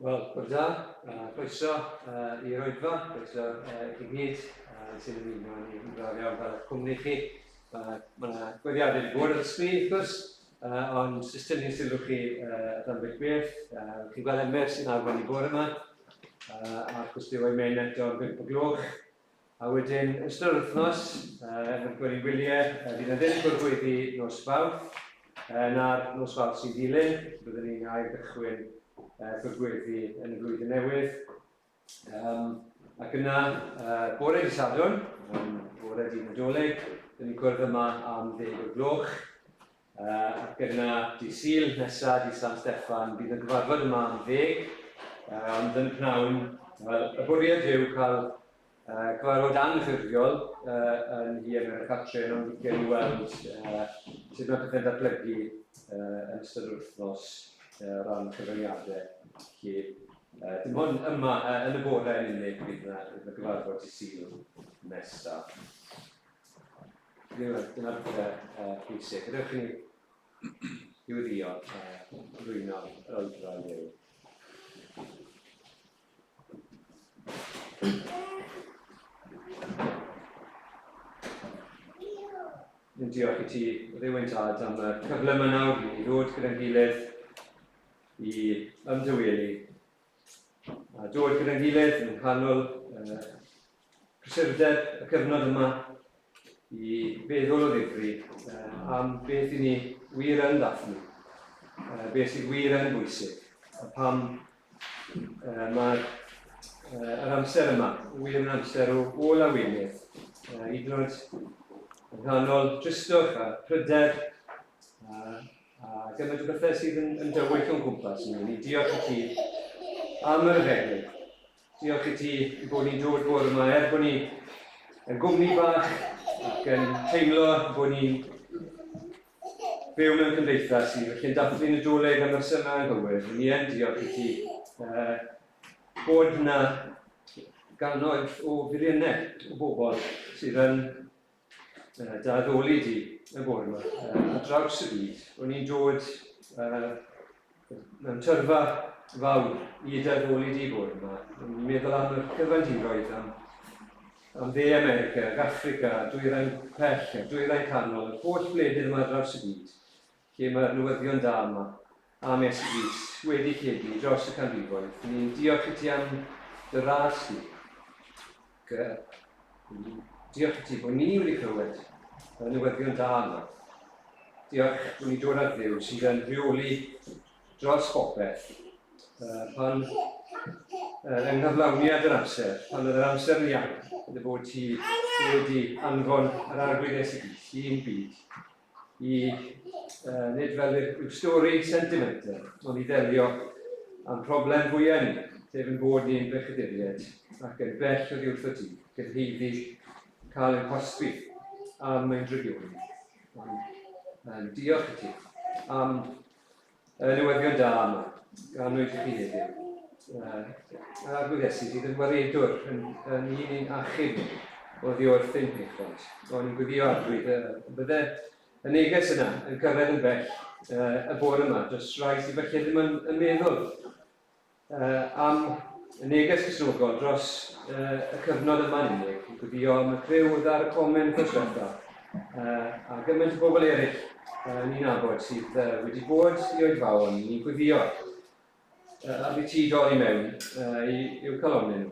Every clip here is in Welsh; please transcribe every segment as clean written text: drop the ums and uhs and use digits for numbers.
Wel, bore da, croeso i'r oedfa, croeso i chi gyd sy'n ymuno â ni, yn braf iawn cael eich cwmni chi. Mae yna gweddiadau wedi bod ar y sgrin, wrth gwrs, ond jyst tynnu sylw chi at ambell beth. Chi'n gweld Emyr sy'n arwain i bore yma, a'r cwestiwn o'i mewn eto am 5 o gloch. A wedyn, yn ystod yr wythnos, yn gwely wyliau, fydd yna ddim gwrthwyddi nos Fawrth, na'r nos Fawrth sy'n dilyn, byddwn ni'n ail gychwyn gwrthwyddi yn y flwyddyn newydd. Um, ac yna, bore di Sadwrn, um, bore di Nadolig, dyn ni'n cwrdd yma am ddeg o'r gloch. Ac yna, di Sul nesa, di San Steffan, bydd y gyfarfod yma am ddeg, ond yn pnawn, wel, y bwriad yw cael cyfarfod anffurfiol yn hi yn y Catrin, ond licen i weld sut mae pethau'n datblygu yn ystod yr wythnos o ran cyfyngiadau. Felly, dim ond yma yn y bore yn unig bydd yna gyfarfod di Sul nesaf. Dyna, dyna'r pethau pwysig. Gadewch i ni ddiweddio rwyno yr oedfa i Dduw. Yn diolch i ti, Dduw ein Tad, am y cyfle yma nawr i ni ddod gyda'n gilydd i ymdywelu a dod gyda'n gilydd yn nghanol prysurdeb y cyfnod yma i feddwl o ddifri am beth i ni wir yn ddathlu, beth sydd wir yn bwysig, a pam mae'r yr amser yma wir yn amser o, o lawenydd, hyd yn oed yng nghanol tristwch a pryder a, a gymaint o bethau sydd yn, yn dywyll o'n gwmpas ni. Ni diolch i ti am yr efengyl. Diolch i ti bod ni'n dod bore yma, er bod ni yn gwmni bach ac yn teimlo bod ni'n byw mewn cymdeithas sydd felly'n dathlu Nadolig am resymau anghywir. Ni yn diolch i ti bod yna gannoedd o filiynau o bobl sydd yn dy addoli di y bore yma, ar draws y byd. O'n i'n dod mewn tyrfa fawr i dy addoli di bore yma. O'n i'n meddwl am y cyfandiroedd, am, am dde America, ac Africa, dwyrain pell, a dwyrain canol, yr holl wledydd yma ar draws y byd, lle mae'r newyddion da yma am Iesu Grist wedi lledu dros y canrifoedd. Ni'n diolch i ti am dy ras di. Diolch i ti bod ni wedi clywed y newyddion da yma. Diolch bod ni dod at Dduw sydd yn rheoli dros bopeth. Pan yng nghyflawniad yr amser, pan oedd yr amser yn iawn, dy fod ti wedi anfon yr Arglwydd Iesu Grist i'n byd i, nid fel rhyw stori sentimental, ond i ddelio â'n problem fwyaf ni, sef yn bod ni'n bechaduriaid ac yn bell oddi wrtho ti, ac yn haeddu cael ein cosbi am ein drygioni. Ond, diolch i ti am y newyddion da yma, ganwyd i chi heddiw. Arglwydd Iesu sydd yn waredwr, yn, yn un i'n achub oddi wrth ein pechod. O'n i'n gweddio Arglwydd, y bydde y neges yna yn cyrraedd yn bell y bore yma, dros rai sydd falle ddim yn, yn meddwl am y neges Gristnogol dros y cyfnod yma'n unig. Yn gweddio am y criw oedd ar y comen wythnos diwetha, a gymaint o bobl eraill ni'n nabod sydd wedi bod i oedfaon, ni'n gweddio am i ti dorri mewn i'w calonnau nhw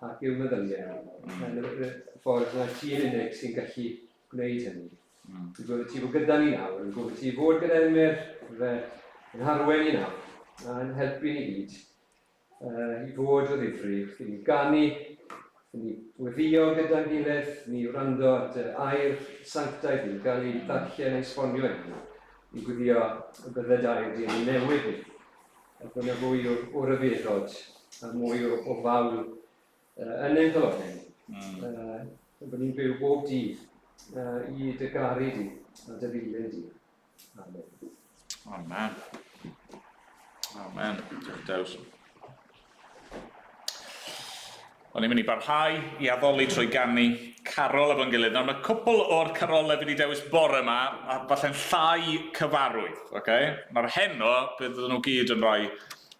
ac i'w meddyliau nhw. Yn y ffordd na ti yn unig sy'n gallu gwneud hynny. Dwi'n gwybod ti fod gyda ni nawr, dwi'n gwybod ti fod gyda Emyr, fe yn harwen ni nawr, a'n helpu ni gyd i fod o ddifri, wrth i ni ganu, wrth i ni weddio gyda'n gilydd, ni wrando ar dy air sanctaidd ni'n gael ei ddarllen a'i sfonio i ni. Ni'n gweddio y bydde dair di yn newid ni, a bod yna fwy o, o ryfeddod a mwy o, o fawl yn ein calonnau ni. Bod ni'n byw bob dydd i dy garu di a dy ddilyn di. Amen. Amen. Amen. Diolch Dews. O'n i'n mynd i barhau i addoli trwy ganu carol efo'n gilydd. Nawr mae cwpl o'r carolau fi wedi dewis bore yma, a falle'n llai cyfarwydd. Okay? Nawr heno, bydd nhw gyd yn rhai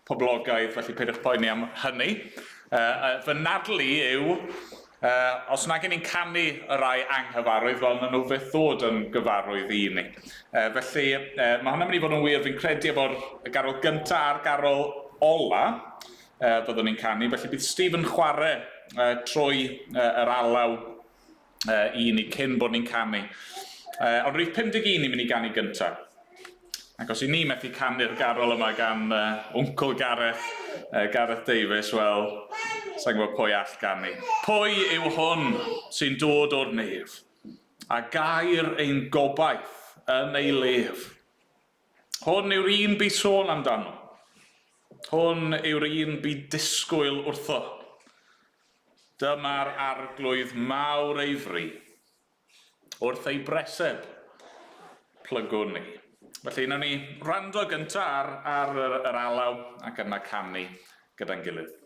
poblogaidd, felly peidiwch poeni am hynny. Fy nadl i yw, os nag 'yn ni'n canu y rhai anghyfarwydd, wel, wnawn nhw fyth ddod yn gyfarwydd i ni. Felly, mae hwnna'n mynd i fod yn wir, fi'n credu, efo'r garol gynta a'r garol ola fyddwn ni'n canu. Felly bydd Steve yn chwarae trwy yr alaw i ni cyn bod ni'n canu. Ond rhif 51 ni'n mynd i ganu gyntaf. Ac os i ni methu canu'r garol yma gan Wncwl Gareth, Gareth Davies, wel, sa'n gwybod pwy all ganu. Pwy yw hwn sy'n dod o'r nef, a gair ein gobaith yn ei lef? Hwn yw'r un bu sôn amdano. Hwn yw'r un bu disgwyl wrtho. Dyma'r arglwydd mawr ei fri. Wrth ei breseb, plygwn ni. Felly, wnawn ni wrando gyntaf ar, ar yr, yr alaw ac yna canu gyda'n gilydd.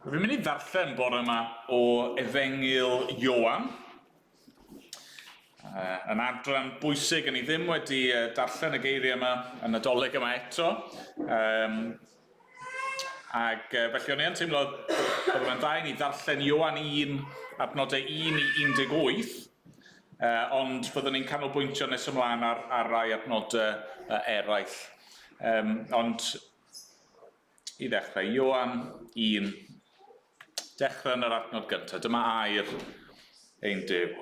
Fi'n mynd i ddarllen bore yma o Efengyl Ioan. Yn adran bwysig, yn ni ddim wedi darllen y geiriau yma y Nadolig yma eto. Um, ac felly o'n i yn teimlo bod fe'n dda i ni ddarllen Ioan 1, adnodau 1 i 18, ond fyddwn ni'n canolbwyntio nes ymlaen ar, ar rai adnodau eraill. Um, ond I ddechrau, Ioan 1, dechrau yn yr adnod gyntaf. Dyma air ein Duw.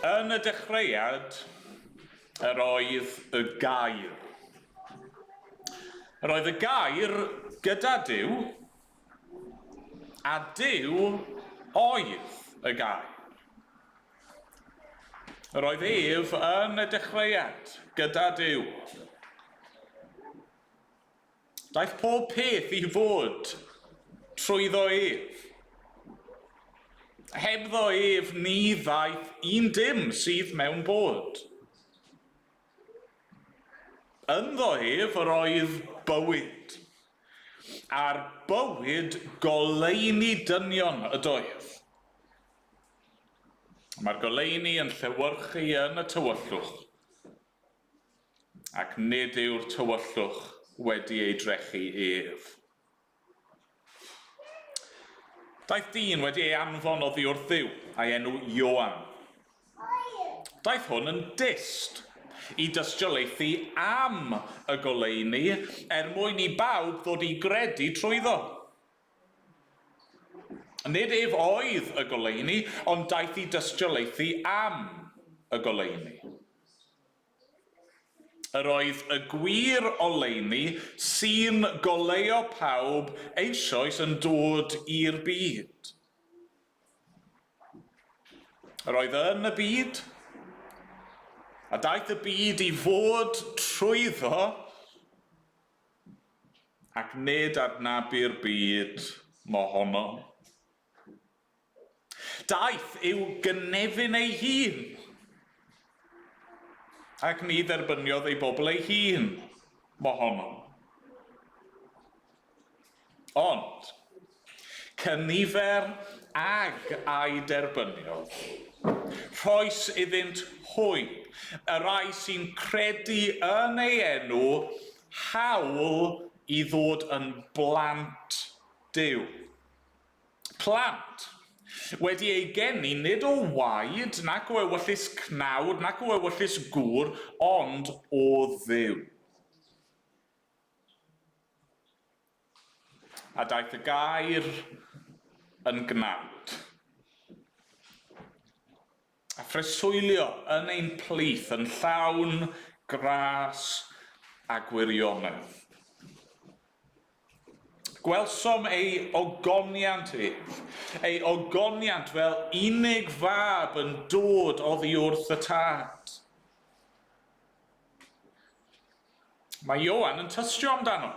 Yn y dechreuad, yr oedd y gair. Yr oedd y gair gyda Duw, a Duw oedd y gair. Yr oedd ef yn y dechreuad gyda Duw. Daeth pob peth i fod trwyddo ef. Hebddo ef ni ddaeth un dim sydd mewn bod. Ynddo ef yr oedd bywyd, a'r bywyd goleuni dynion ydoedd. Mae'r goleuni yn llewyrchu yn y tywyllwch, ac nid yw'r tywyllwch wedi ei drechu ef. Daeth dyn wedi ei anfon oddi wrth Dduw, a'i enw Ioan. Daeth hwn yn dyst i dystiolaethu am y goleuni er mwyn i bawb ddod i gredu trwyddo. Nid ef oedd y goleuni, ond daeth i dystiolaethu am y goleuni. Yr oedd y gwir oleuni sy'n goleuo pawb eisoes yn dod i'r byd. Yr oedd yn y byd, a daeth y byd i fod trwyddo, Ac nid adnabu'r byd mohono. Daeth i'w gynefin ei hun, ac ni dderbyniodd ei bobl ei hun mohono. Ond, cynifer ag a'i derbyniodd, rhoes iddynt hwy, y rhai sy'n credu yn ei enw, hawl i ddod yn blant Duw. Plant, wedi eu geni nid o waed, nac o ewyllys cnawd, nac o ewyllys gŵr, ond o Dduw. A daeth y gair yn gnawd. A phreswylio yn ein plith yn llawn gras a gwirionedd. Gwelsom ei ogoniant ef, ei ogoniant fel unig fab yn dod oddi wrth y Tad. Mae Ioan yn tystio amdano,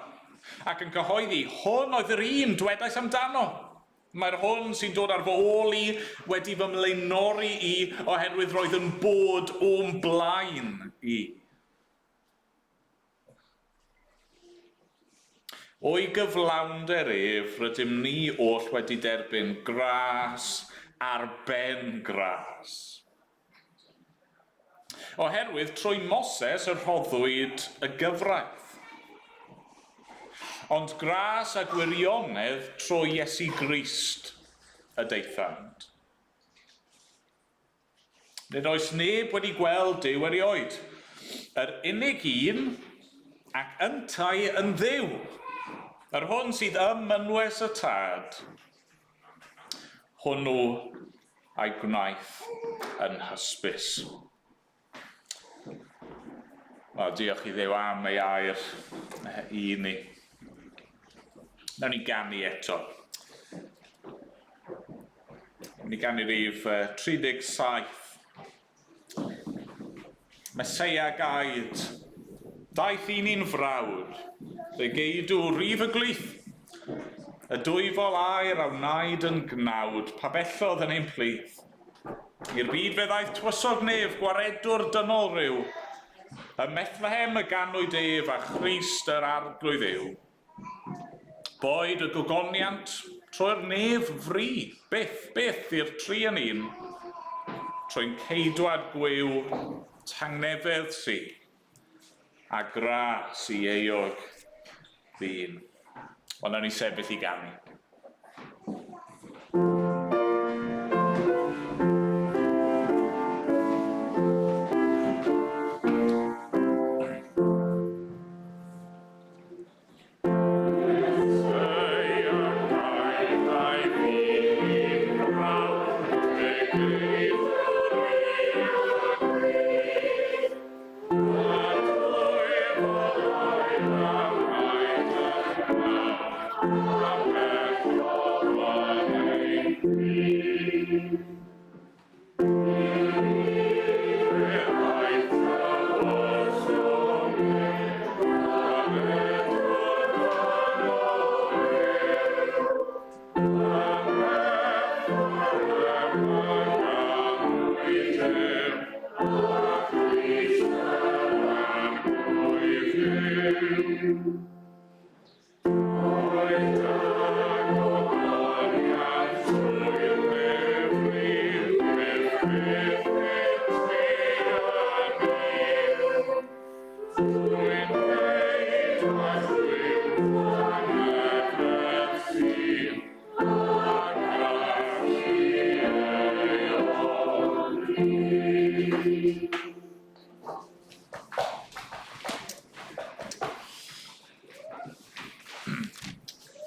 ac yn cyhoeddi, Hwn oedd yr un dwedais amdano. Mae'r hwn sy'n dod ar fy ôl i wedi fy mlaenori i oherwydd roedd yn bod o'm blaen i. O'i gyflawnder ef, rydym ni oll wedi derbyn gras ar ben gras. Oherwydd trwy Moses y rhoddwyd y gyfraith. Ond gras a gwirionedd trwy Iesu Grist y daethant. Nid oes neb wedi gweld Duw erioed. Yr unig un, ac yntau yn Dduw, yr hwn sydd ym mynwes y Tad, hwnnw a'i gwnaeth yn hysbys. Wel, diolch i Dduw am ei air i ni. Nawn ni ganu eto. Nawn ni ganu rif 37. Meseia gaed, daeth i ni'n frawd, fe geidw rif y gwlith, y dwyfol aer a wnaed yn gnawd, pabellodd yn ein plith. I'r byd fe ddaeth tywysog nef, gwaredwr dynol rhyw, Ym Methlehem y ganwyd ef a Christ yr Arglwydd yw. Boed y gogoniant trwy'r nef fri, byth, byth i'r tri yn un, trwy'n ceidwad gwiw tangnefedd sy, a gras i euog ddyn. Wel, nawn ni sefyll i ganu.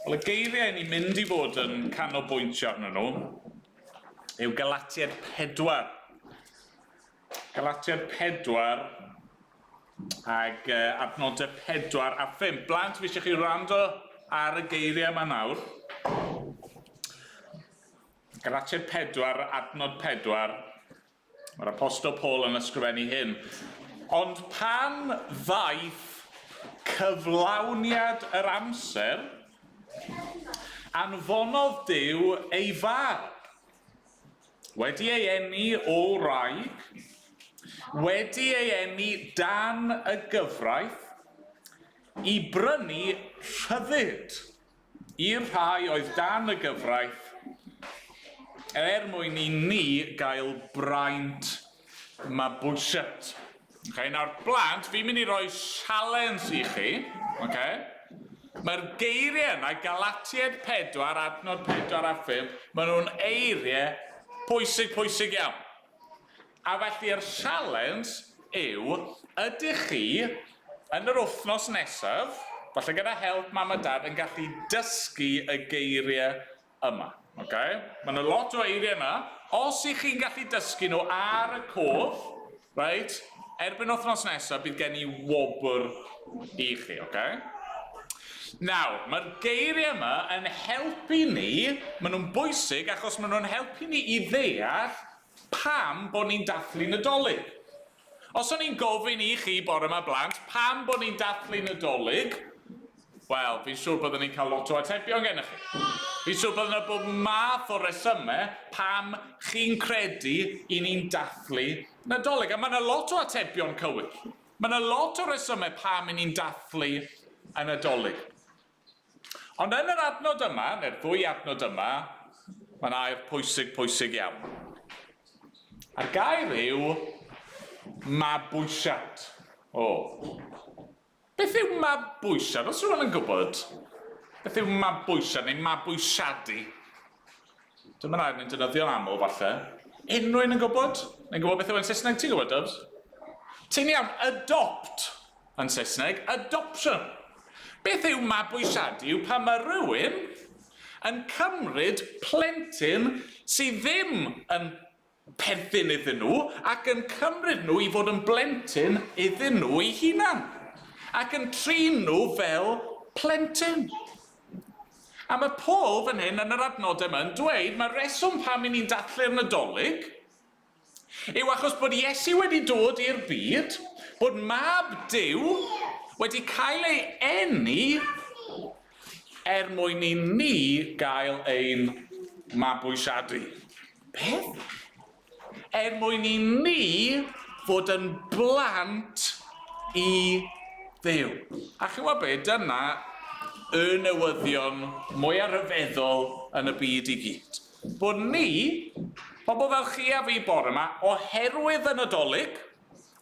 Wel, y geiriau ni'n mynd i fod yn canolbwyntio arnyn nhw yw Galatiaid 4. Galatiaid 4 ag adnodau 4 a 5. Blant, fi eisiau chi wrando ar y geiriau yma nawr. Galatiaid 4, adnod 4. Mae'r Apostol Paul yn ysgrifennu hyn. Ond pan ddaeth cyflawniad yr amser, anfonodd Duw ei fab, wedi ei eni o wraig, wedi ei eni dan y gyfraith, i brynu rhyddid I'r rhai oedd dan y gyfraith, er mwyn i ni gael braint mabwysiad. Okay, nawr blant, fi'n mynd i roi sialens i chi. Okay? Mae'r geiriau yna, Galatiaid 4, adnod 4 a 5, maen nhw'n eiriau pwysig, pwysig iawn. A felly'r sialens yw, ydych chi, yn yr wythnos nesaf, falle gyda help mam a dad, yn gallu dysgu y geiriau yma? Okay? Mae yna lot o eiriau yma. Os ych chi'n gallu dysgu nhw ar y cof, reit, erbyn wythnos nesaf bydd gen i wobr i chi, okay? Nawr, mae'r geiriau yma yn helpu ni, maen nhw'n bwysig achos maen nhw'n helpu ni i ddeall Pam bod ni'n dathlu Nadolig? Os o'n i'n gofyn i chi bore 'ma blant, pam bod ni'n dathlu Nadolig? Wel, fi'n siŵr byddwn ni'n cael lot o atebion gennych chi. Fi'n siŵr bydd yna bob math o resymau pam chi'n credu i ni'n dathlu Nadolig. A mae yna lot o atebion cywir. Mae yna lot o resymau pam i ni'n dathlu y Nadolig. Ond yn yr adnod yma, neu'r ddwy adnod yma, mae'n air pwysig, pwysig iawn. A'r gair yw mabwysiad. O. Beth yw mabwysiad? Os rhywun yn gwybod, beth yw mabwysiad neu mabwysiadu? Dyma'n air ni'n defnyddio'n aml, falle. Unrhyw un yn gwybod? Neu'n gwybod beth yw e'n Saesneg? Ti'n gwybod, Dubs? Ti'n iawn, adopt yn Saesneg, adoption. Beth yw mabwysiadu yw pan mae rhywun yn cymryd plentyn sydd ddim yn perthyn iddyn nhw ac yn cymryd nhw i fod yn blentyn iddyn nhw eu hunan ac yn trin nhw fel plentyn. A mae Paul fan hyn yn yr adnodau yma yn dweud mae'r reswm pam i ni'n dathlu'r Nadolig yw achos bod Iesu wedi dod i'r byd, bod mab Duw wedi cael ei eni er mwyn i ni gael ein mabwysiadu. Beth? Er mwyn i ni fod yn blant i Dduw. A chi'n gwybod be, dyna y newyddion mwyaf rhyfeddol yn y byd i gyd. Bod ni, pobl fel chi a fi bore yma, oherwydd y Nadolig,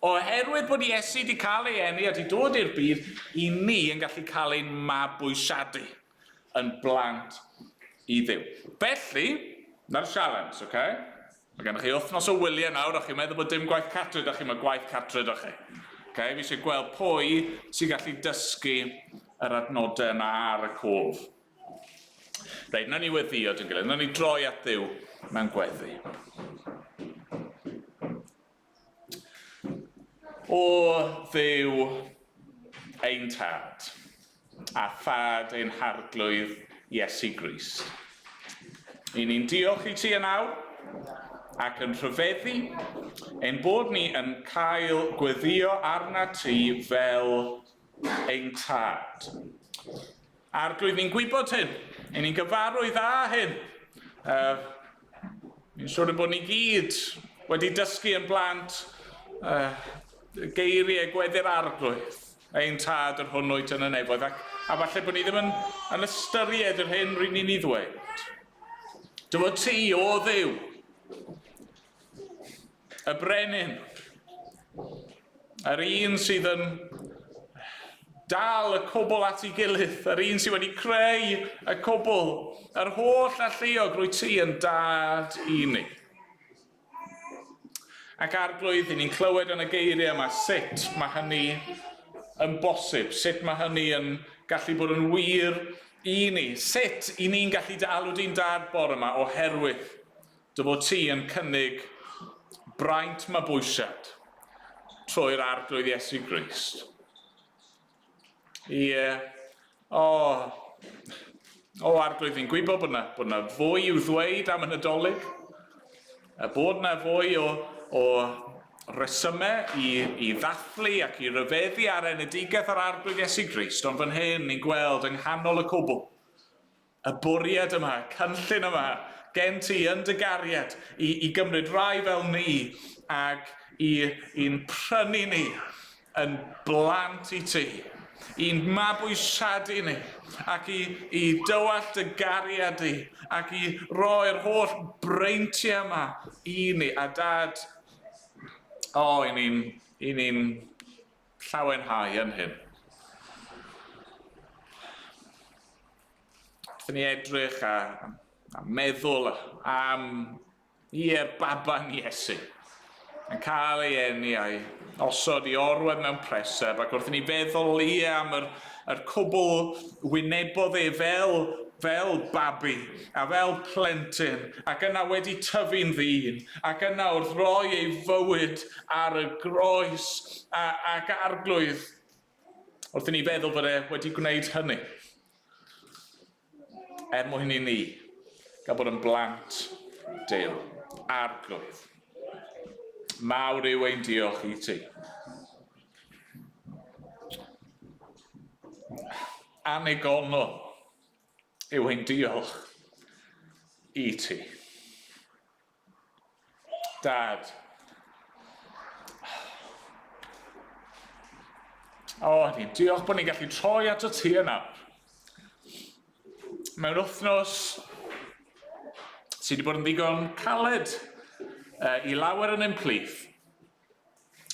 oherwydd bod Iesu wedi cael ei eni a wedi dod i'r byd, i ni yn gallu cael ein mabwysiadu yn blant i Dduw. Felly, 'na'r sialens, oce? Okay? Mae gennych chi wythnos o wyliau nawr a chi'n meddwl bod dim gwaith cartre 'da chi, mae gwaith cartre 'da chi. Okay? Fi eisiau gweld pwy sy'n gallu dysgu yr adnodau yna ar y cof. Reit, nawn ni weddïo dyn gilydd, nawn ni droi at Dduw mewn gweddi. O Dduw ein Tad, a Thad ein Harglwydd Iesu Grist. I ni'n diolch i ti yn awr ac yn rhyfeddu ein bod ni yn cael gweddio arna ti fel ein Tad. Arglwydd, ni'n gwybod hyn. I ni'n gyfarwydd â hyn. Ni'n siŵr ein bod ni gyd wedi dysgu yn blant geiriau gweddi'r Arglwydd, ein tad yr hwn wyt yn y nefoedd, ac, a falle bod ni ddim yn, yn ystyried yr hyn rydyn ni'n ei ddweud. Dy fod ti, o Dduw, y brenin, yr un sydd yn dal y cwbl at ei gilydd, yr un sydd wedi creu y cwbl, yr holl alluog rwy ti yn dad i ni. Ac arglwydd, i ni'n clywed yn y geiriau yma sut mae hynny yn bosib, sut mae hynny yn gallu bod yn wir i ni, sut i ni'n gallu dy alw di'n dad bore yma oherwydd Dy fod ti yn cynnig braint mabwysiad trwy'r Arglwydd Iesu Grist. Ie. O, o Arglwydd, fi'n gwybod bod yna, bod yna fwy i'w ddweud am y Nadolig, a bod yna fwy o, o resymau i, i ddathlu ac i ryfeddu ar enedigaeth yr Arglwydd Iesu Grist, ond fan hyn ni'n gweld yng nghanol y cwbl Y bwriad yma, y cynllun yma, gen ti yn dy gariad i, i gymryd rai fel ni ac i, i'n prynu ni yn blant i ti, i'n mabwysiadu ni ac i, i dywallt dy gariad di ac i roi'r holl breintiau yma i ni. A dad, o, oh, i ni'n i ni'n llawenhau yn hyn. Wrth i ni edrych a, a meddwl am ie'r baban Iesu yn cael ei eni a'i osod i orwedd mewn preseb ac wrth i ni feddwl ie am yr, yr cwbl wynebodd e fel, fel babi a fel plentyn ac yna wedi tyfu'n ddyn ac yna wrth roi ei fywyd ar y groes a, ac arglwydd Wrth i ni feddwl bod e wedi gwneud hynny, er mwyn i ni gael bod yn blant Duw, arglwydd. Mawr yw ein diolch i ti. Annigonol yw ein diolch i ti. Dad. O, oh, ni'n diolch bod ni'n gallu troi at y ti yna. Mewn wythnos sydd wedi bod yn ddigon caled uh, i lawer yn ein plith.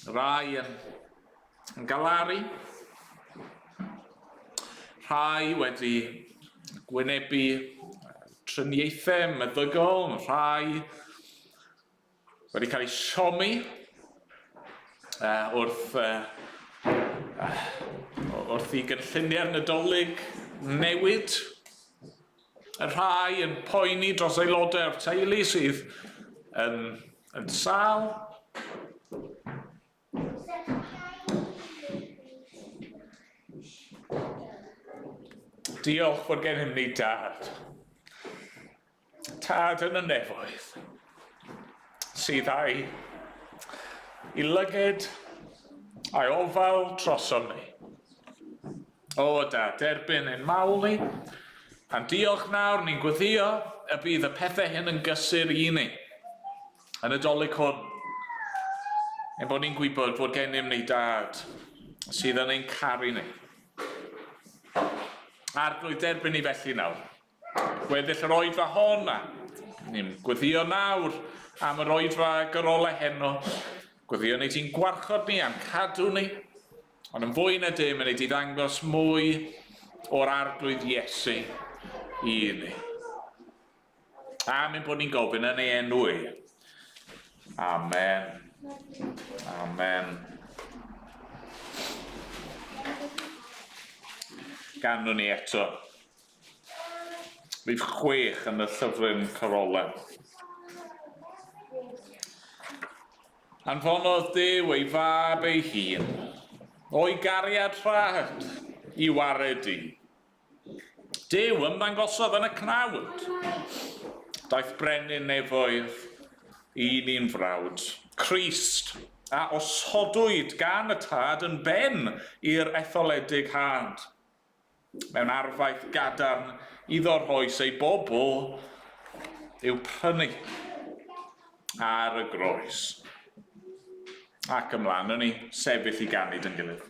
Rai yn, yn galaru, rhai wedi gwynebu triniaethau meddygol, rhai wedi cael eu siomi uh, wrth, uh, wrth i gynlluniau'r Nadolig newid. Y rhai yn poeni dros aelodau o'r teulu sydd yn, yn sâl. Diolch fod gennym ni dad. Tad yn y nefoedd sydd â'i i lyged a'i ofal trosom ni. O da, derbyn ein mawl ni. A'n diolch nawr, ni'n gweddio y bydd y pethau hyn yn gysur i ni. Yn y dolyg hwn, ein bod ni'n gwybod fod gennym ni dad sydd yn ein caru ni. Arglwydd, derbyn ni felly nawr. Gweddill yr oedfa hon, a ni'n gweddio nawr am yr oedfa gyrolau heno. Gweddio ni ti'n gwarchod ni a'n cadw ni, ond yn fwy na dim yn ei di ddangos mwy o'r Arglwydd Iesu i ni. Am ein bod ni'n gofyn yn ei enw e. Amen. Amen. Ganwn ni eto. Rhif 6 yn y llyfryn Carolau. Anfonodd Duw ei fab ei hun, o'i gariad rhad i waredu. Duw ymddangosodd yn y cnawd. Daeth brenin nefoedd i ni'n frawd. Crist, a osodwyd gan y Tad yn ben i'r etholedig had. Mewn arfaeth gadarn iddo rhoes ei bobl i'w prynu ar y groes. Ac ymlaen, yn ni sefyll i ganu dyn gilydd.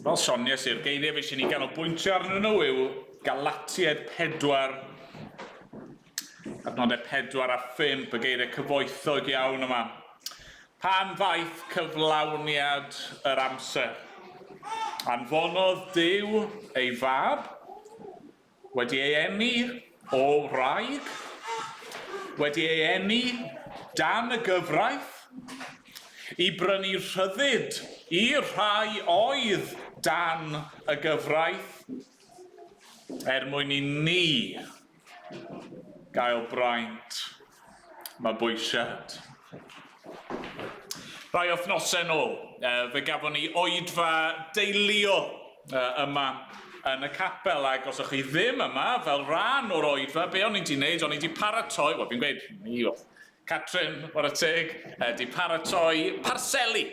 Fel soniais i'r geiriau fi eisiau ni ganolbwyntio arnyn nhw yw Galatiaid 4, adnodau 4 a 5, y geiriau cyfoethog iawn yma. Pan ddaeth cyflawniad yr amser, anfonodd Duw ei fab, wedi ei eni o wraig, wedi ei eni dan y gyfraith, i brynu rhyddid i'r rhai oedd dan y gyfraith, er mwyn i ni gael braint mabwysiad. Rai wythnosau nôl, fe gafon ni oedfa deuluol yma yn y capel, ac os o'ch chi ddim yma fel rhan o'r oedfa, be o'n i 'di wneud, o'n i 'di paratoi, wel fi'n gweud ni, wel, Catrin, whare teg, 'di paratoi parseli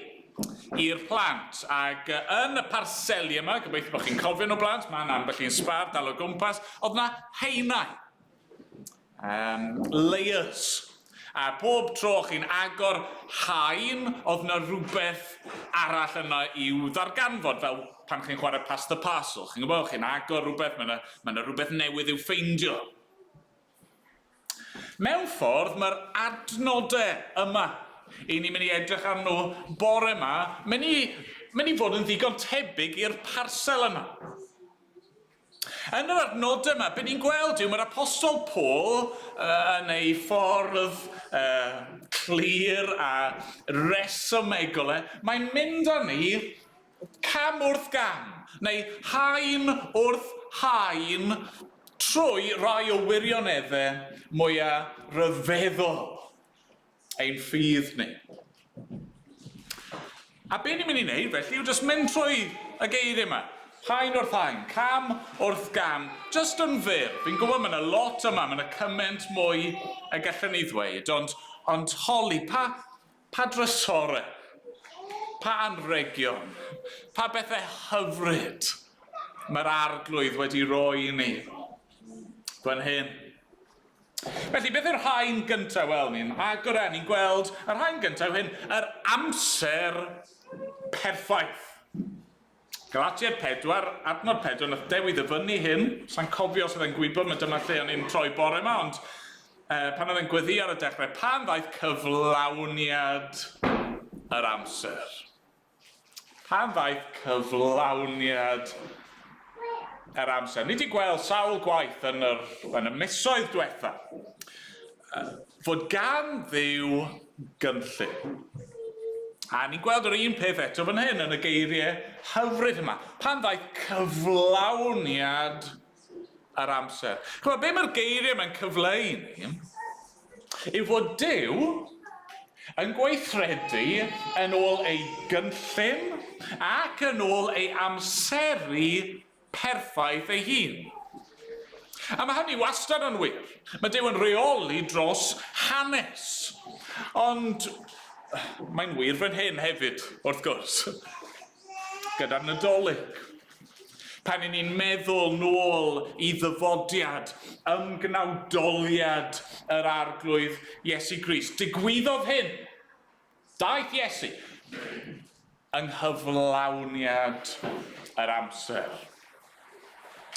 i'r plant, ac yn y parseli yma, gobeithio bod chi'n cofio nhw blant, mae yna ambell un sbâr dal o gwmpas, oedd 'na haenau, layers. A pob tro chi'n agor haen, oedd 'na rhywbeth arall yna i'w ddarganfod, fel pan chi'n chwarae Pass the Parcel. Chi'n gwybod, chi'n agor rhywbeth, mae 'na, mae 'na rhywbeth newydd i'w ffeindio. Mewn ffordd, mae'r adnodau yma, i ni'n mynd i edrych arnyn nhw bore yma, mynd i, mynd i fod yn ddigon tebyg i'r parsel yma. Yn yr adnodau yma, be ni'n gweld yw mae'r Apostol Paul uh, yn ei ffordd uh, clir a resymegol e, mae'n mynd â ni cam wrth gam, neu haen wrth haen, trwy rai o wirioneddau mwyaf rhyfeddol ein ffydd ni. A be ni'n mynd i wneud felly yw jyst mynd trwy y geiriau yma. Haen wrth haen, cam wrth gam, jyst yn fyr. Fi'n gwybod mae yna lot yma, mae yna cymaint mwy y gallwn ni ddweud, ond, ond holi, pa, pa drysorau, pa anrhegion, pa bethau hyfryd mae'r arglwydd wedi rhoi i ni fan hyn. Felly, beth yw'r haen gyntaf? Wel, ni'n agor e, ni'n gweld yr haen gyntaf yw hyn, yr amser perffaith. Galatiaid 4, adnod 4, nath Dewi ddyfynnu hyn, sa'n cofio os oedd e'n gwybod, mae dyma lle o'n i'n troi bore yma, ond eh, pan oedd e'n gweddi ar y dechrau, pan ddaeth cyflawniad yr amser? Pan ddaeth cyflawniad yr amser? Ni wedi gweld sawl gwaith yn, yr, yn y misoedd diwetha fod gan Dduw gynllun. A ni'n gweld yr un peth eto fan hyn yn y geiriau hyfryd yma. Pan ddaeth cyflawniad yr amser. Chymod, be mae'r geiriau yma'n cyfleu i ni yw fod Duw yn gweithredu yn ôl ei gynllun ac yn ôl ei amseru perffaith ei hun. A mae hynny wastad yn wir. Mae Duw yn rheoli dros hanes. Ond mae'n wir fan hyn hefyd, wrth gwrs, gyda'r Nadolig. Pan 'y ni'n meddwl nôl i ddyfodiad, ymgnawdoliad yr Arglwydd Iesu Grist, digwyddodd hyn. Daeth Iesu yng nghyflawniad yr amser.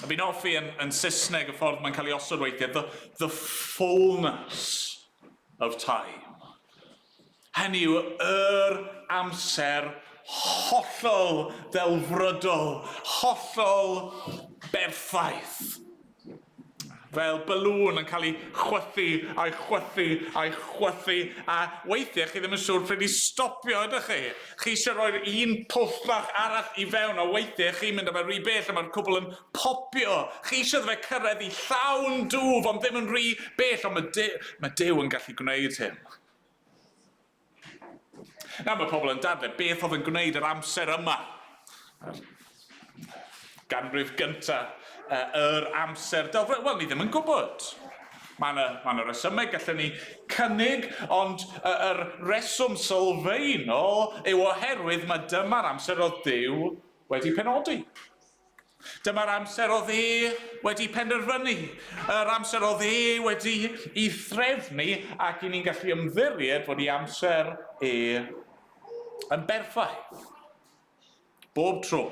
A fi'n hoffi yn, yn Saesneg y ffordd mae'n cael ei osod weithiau, the, the fullness of time. Hynny yw, yr amser hollol ddelfrydol, hollol berffaith. Fel balŵn yn cael ei chwythu a'i chwythu a'i chwythu, a weithiau chi ddim yn siŵr pryd i stopio, ydych chi? Chi eisiau rhoi'r un pwll bach arall i fewn, a weithiau chi'n mynd â fe rhy bell a mae'r cwbl yn popio. Chi eisiau iddo fe cyrraedd i llawn dwf, ond ddim yn rhy bell, ond mae Duw, mae Duw yn gallu gwneud hyn. Nawr mae pobl yn dadlau beth oedd yn gwneud yr amser yma. Ganrif gynta yr amser delfrydol. Wel, ni ddim yn gwybod. Mae yna, mae yna resymau gallwn ni cynnig, ond yr reswm sylfaenol yw oherwydd mae dyma'r amser oedd Duw wedi penodi. Dyma'r amser oedd e wedi penderfynu, yr amser oedd e wedi i threfnu ac i ni'n gallu ymddiried fod ei amser e yn berffaith. Bob tro.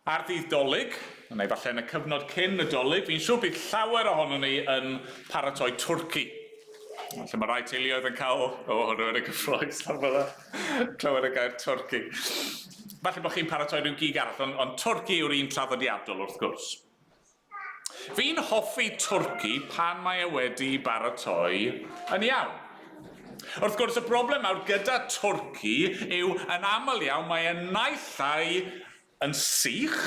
Ar ddydd Dolig, neu falle yn y cyfnod cyn y Dolig, fi'n siŵr bydd llawer ohonon ni yn paratoi twrci. Lle mae rai teuluoedd yn cael... O, oh, rhywun yn gyffroes ar fyna. Clywed y gair twrci. Falle bod chi'n paratoi rhyw gig arall, ond, ond twrci yw'r un traddodiadol wrth gwrs. Fi'n hoffi twrci pan mae e wedi baratoi yn iawn. Wrth gwrs, y broblem mawr gyda twrci yw yn aml iawn mae e naill ai yn sych,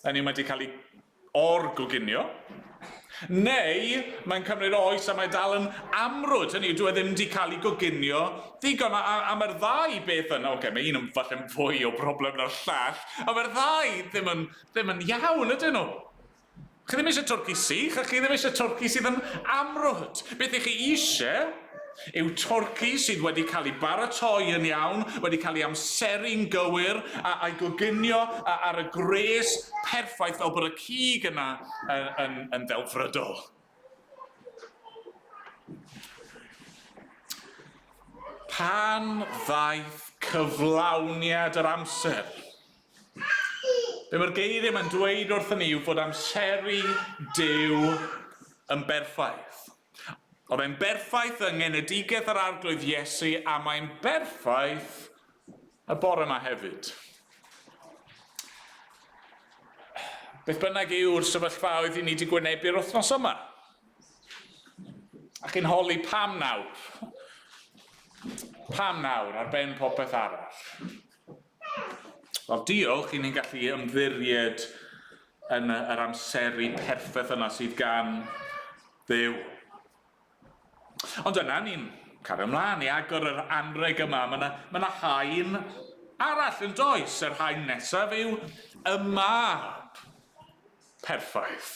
hynny yw mae wedi cael ei or-goginio, neu mae'n cymryd oes a mae dal yn amrwd, hynny yw, dyw e ddim wedi cael ei goginio ddigon, a, a, a mae'r ddau beth yna, oce, okay, mae un yn falle'n fwy o broblem na'r llall, ond mae'r ddau ddim yn, ddim yn iawn, ydyn nhw? Chi ddim eisiau twrci sych, a chi ddim eisiau twrci sydd yn amrwd. Beth ych chi eisiau yw twrci sydd wedi cael ei baratoi yn iawn, wedi cael ei amseru'n gywir, a, a'i goginio ar y gwres perffaith fel bod y cig yna yn, yn, yn ddelfrydol. Pan ddaeth cyflawniad yr amser. Be mae'r geiriau yma'n dweud wrthyn ni yw fod amseru Duw yn berffaith. Oedd e'n berffaith yng ngenedigaeth yr Arglwydd Iesu a mae'n berffaith y bore yma hefyd. Beth bynnag yw'r sefyllfaoedd i ni wedi gwynebu'r wythnos yma. A chi'n holi pam nawr? Pam nawr ar ben popeth arall? Wel, diolch i ni'n gallu ymddiried yn yr amseru perffaith yna sydd gan Dduw. Ond yna ni'n cario ymlaen i agor yr anreg yma. Mae yna, mae yna haen arall yn does. Yr haen nesaf yw y mab perffaith.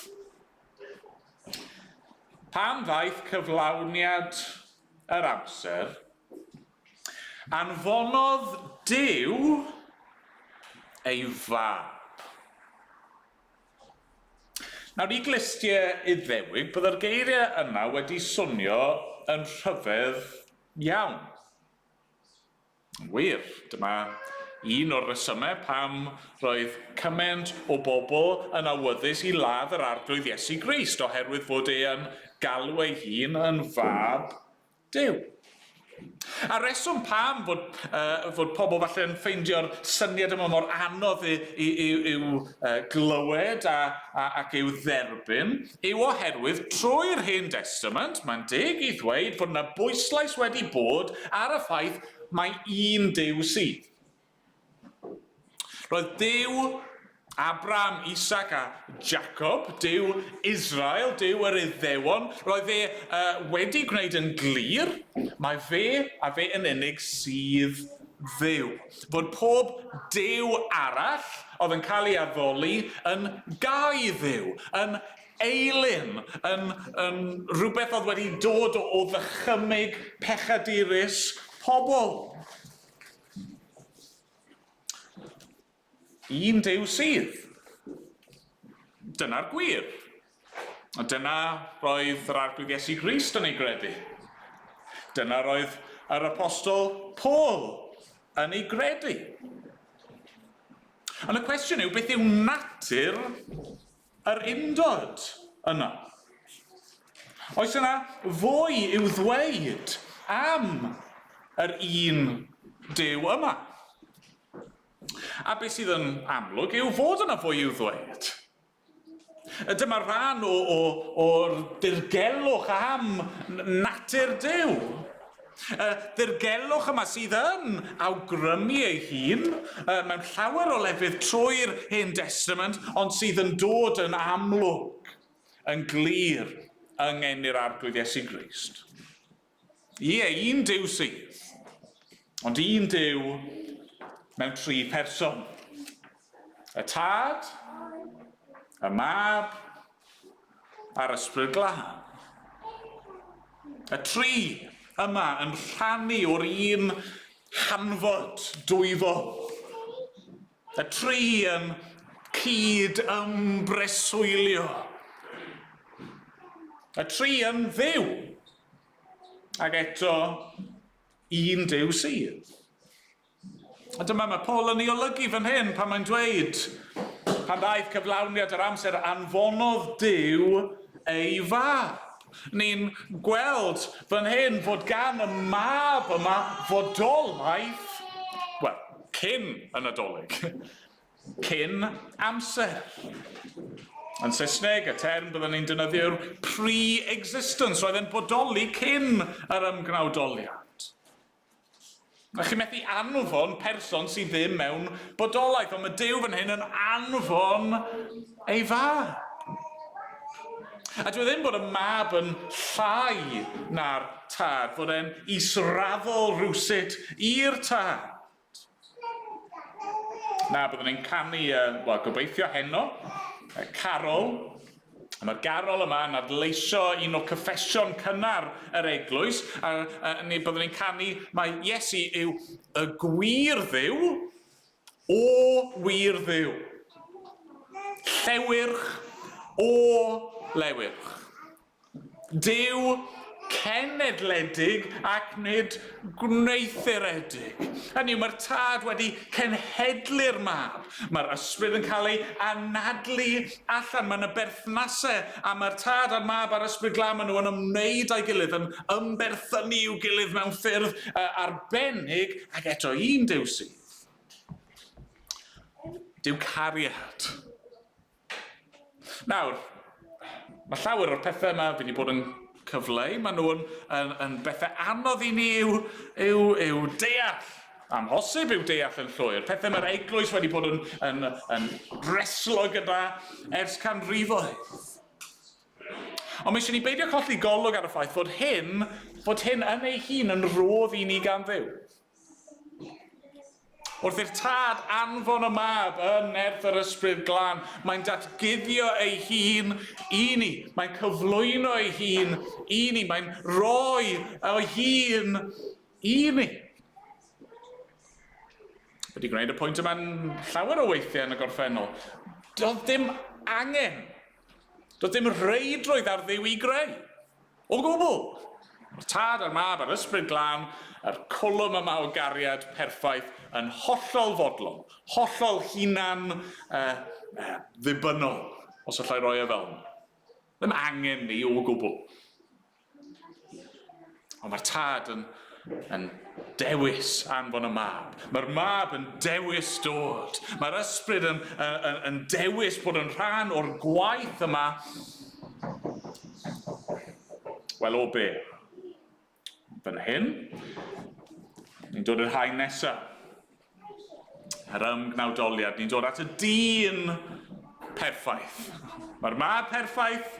Pan ddaeth cyflawniad yr amser, anfonodd Duw ei fab. Nawr, i glustiau Iddewig, byddai'r geiriau yma wedi swnio yn rhyfedd iawn. Yn wir, dyma un o'r rhesymau pam roedd cymaint o bobl yn awyddus i ladd yr Arglwydd Iesu Grist, oherwydd fod e yn galw ei hun yn fab Duw. A reswm pam fod, uh, fod pobl falle yn ffeindio'r syniad yma mor anodd i, i, i, i'w uh, glywed a, a, ac i'w dderbyn yw oherwydd trwy'r Hen Testament, mae'n deg i ddweud fod yna bwyslais wedi bod ar y ffaith mai un Duw sydd. Roedd Duw Abraham, Isaac a Jacob, Duw Israel, Duw yr Iddewon, roedd e uh, wedi gwneud yn glir mae fe a fe yn unig sydd Dduw. Fod pob Duw arall oedd yn cael ei addoli yn gau Dduw, yn eilun, yn, yn rhywbeth oedd wedi dod o, o ddychymyg pechadurus pobl. Un Duw sydd. Dyna'r gwir. A dyna roedd yr Arglwydd Iesu Grist yn ei gredu. Dyna roedd yr Apostol Paul yn ei gredu. Ond y cwestiwn yw, beth yw natur yr undod yna? Oes yna fwy i'w ddweud am yr un Duw yma? A beth sydd yn amlwg yw fod yna fwy i'w ddweud. Dyma rhan o, o, o'r dirgelwch am natur Duw. Y ddirgelwch yma sydd yn awgrymu ei hun mewn llawer o lefydd trwy'r Hen Destament, ond sydd yn dod yn amlwg, yn glir, yng ngeni'r Arglwydd Iesu Grist. Ie, un Duw sydd, ond un Duw mewn tri pherson. Y Tad, y Mab, a'r Ysbryd Glân. Y tri yma yn rhannu o'r un hanfod dwyfol. Y tri yn cyd ymbreswylio. Y tri yn Dduw. Ac eto, un Duw sydd. A dyma mae Paul yn ei olygu fan hyn pan mae'n dweud, pan ddaeth cyflawniad yr amser, anfonodd Duw ei fab. Ni'n gweld fan hyn fod gan y mab yma fodolaeth, wel, cyn y Nadolig, cyn amser. Yn Saesneg, y term byddwn ni'n defnyddio yw'r pre-existence, roedd e'n bodoli cyn yr ymgnawdoliad. A chi methu anfon person sydd ddim mewn bodolaeth, ond mae Duw fan hyn yn anfon ei fab. A dwi ddim bod y mab yn llai na'r tad, fod e'n israddol rhywsut i'r tad. Na, byddwn ni'n canu, uh, wel, gobeithio heno, carol. A mae'r garol yma yn adleisio un o cyffesion cynnar yr eglwys, a, a ni byddwn ni'n canu mae Iesu yw y gwir Dduw o wir Dduw. Llewyrch o lewyrch. Duw Cenedledig ac nid gwneuthuredig. Hynny yw, mae'r tad wedi cenhedlu'r mab. Mae'r ysbryd yn cael ei anadlu allan. Mae yna berthnasau, a mae'r tad a'r mab a'r ysbryd glân, maen nhw yn ymwneud â'i gilydd, yn ymberthynu i'w gilydd mewn ffyrdd arbennig, ac eto un Duw sydd. Duw cariad. Nawr, mae llawer o'r pethau yma fi wedi bod yn cyfleu, maen nhw'n yn, yn bethau anodd i ni i'w, i'w, i'w deall. Amhosib i'w deall yn llwyr. Pethau mae'r eglwys wedi bod yn, yn, yn reslo gyda ers canrifoedd. Ond mae eisiau ni beidio colli golwg ar y ffaith fod hyn, fod hyn yn ei hun yn rhodd i ni gan Dduw. Wrth i'r tad anfon y mab yn nerth yr Ysbryd Glân, mae'n datguddio ei hun i ni, mae'n cyflwyno ei hun i ni, mae'n rhoi ei hun i ni. Wedi gwneud y pwynt yma'n llawer o weithiau yn y gorffennol. Doedd dim angen, doedd dim reidrwydd ar Dduw i greu. O gwbl! Mae'r Tad a'r Mab a'r Ysbryd Glân, yr cwlwm yma o gariad perffaith, yn hollol fodlon, hollol hunan uh, uh, ddibynnol, os allai roi e fel yna. Ddim angen ni o gwbl. Ond mae'r Tad yn, yn dewis anfon y Mab. Mae'r Mab yn dewis dod. Mae'r Ysbryd yn, yn, yn, yn dewis bod yn rhan o'r gwaith yma. Wel, o be? Fan hyn, ni'n dod i'r haen nesaf. Yr ymgnawdoliad, ni'n dod at y dyn perffaith. Mae'r mab perffaith